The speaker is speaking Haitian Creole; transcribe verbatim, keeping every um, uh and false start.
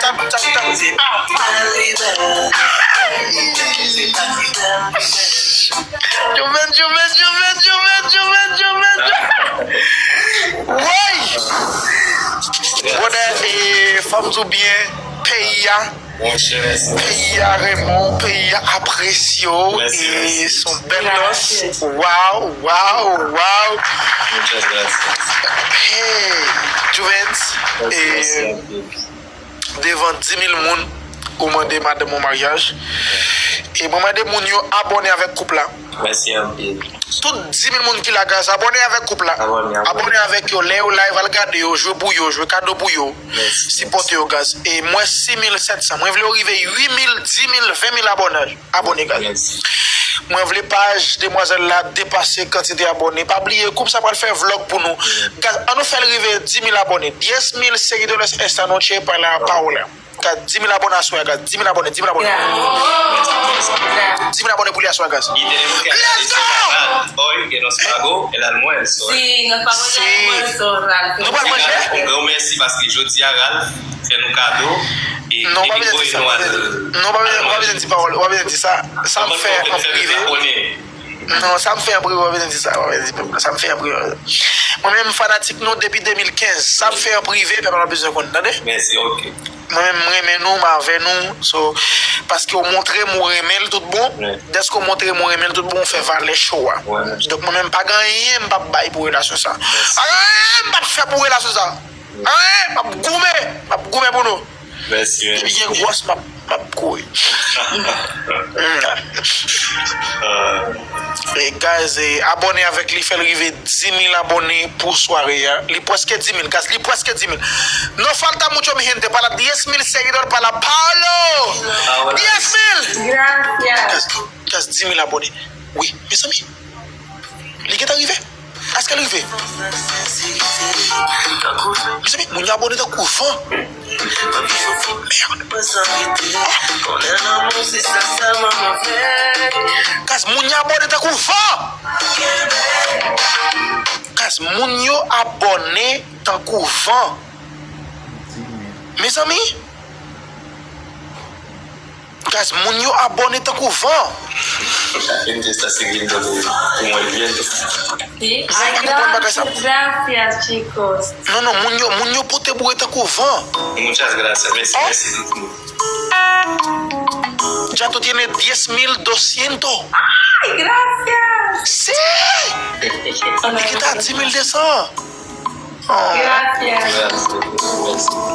Tap, tap, tap. Joven, Joven, Joven, Joven, Joven, Joven. Woy! Brother, e, fò m di w byen, peyi a, peyi a renmen w, peyi a apresye w, e se yon bèl dans. Wow, wow, wow. Hey, Juvens, e, devan dis mil moun, ou mande madanm ou maryaj. E mwen mande moun yo abòne avèk koup la. Mèsi anpil. Tout dis mil moun ki la, guys, abòne avèk koup la. Abòne avèk yo. Lè yo live, al gade yo, jwe pou yo, jwe kado pou yo. Sipòte yo, guys. E mwen, sis mil sèt san. Mwen vle yo rive uit mil, dis mil, ven mil abòne, abòne, guys. Mwen vle paj demwazèl la depase kantite abòne. Pa bliye, koup sa pral fè vlòg pou nou. Guys, ann nou fè l rive dis mil abòne. Diez mil seguidores esta noche para Paola. Guys, dis mil abòne aswè, guys. Dis mil abòne, dis mil abòne. Dis mil abòne pou li aswè, guys. Let's go! Hoy que nos pagó el almuerzo, eh. Sí, nos pagó el almuerzo, Ralph. Nou pral manje? Yon gran mèsi paske jodi a Ralph fè nou kado e li voye nou al. Non, pa bezwen di pawòl, pa bezwen di sa. Sa m fè an prive. Non, sa m fè an prive, pa bezwen di sa, pa bezwen di pèp la. Sa m fè an prive. Mwen menm, fanatik nou depi de mil kenz. Sa m fè an prive, pèp la pa bezwen konn, tande? Mèsi, oke. Mwen menm, m renmen nou, m avè nou. So, paske w montre m ou renmen l tout bon. Dèske w montre m ou renmen l tout bon, ou fè valè show a. Donk, mwen menm, pa gen anyen m p ap bay pou relasyon sa. Pa gen anyen m p ap fè pou relasyon sa. Anyen, m ap goumen, m ap goumen pou nou. Mèsi, mèsi. Depi gen gwòs, m ap, m ap kouri. E, guys, e, abòne avèk li, fè l rive dis mil abòne pou sware a. Li prèske dis mil, guys, li prèske dis mil. No falta mucho, mi gente, para diez mil seguidor para Paolo. Diez mil! Gracias. Guys, guys, dis mil abòne. Wi, mezanmi. Li gentan rive. Èske l rive? Mezanmi, moun yo abòne tankou van. Mèd. Guys, moun yo abòne tankou van. Guys, moun yo abòne tankou van. Mezanmi. Guys, moun yo abòne tankou van. Gente está siguiendo de como el viento. Sí. Ay, gracias, gracias, chicos. Non, non, moun yo, moun yo pote boure tankou van. Muchas gracias. Mèsi, mèsi. Ya tú tienes diez mil doscientos. Ay, gracias. Sí. Li gentan a dis mil de san. Oh. Gracias. Gracias. Mèsi.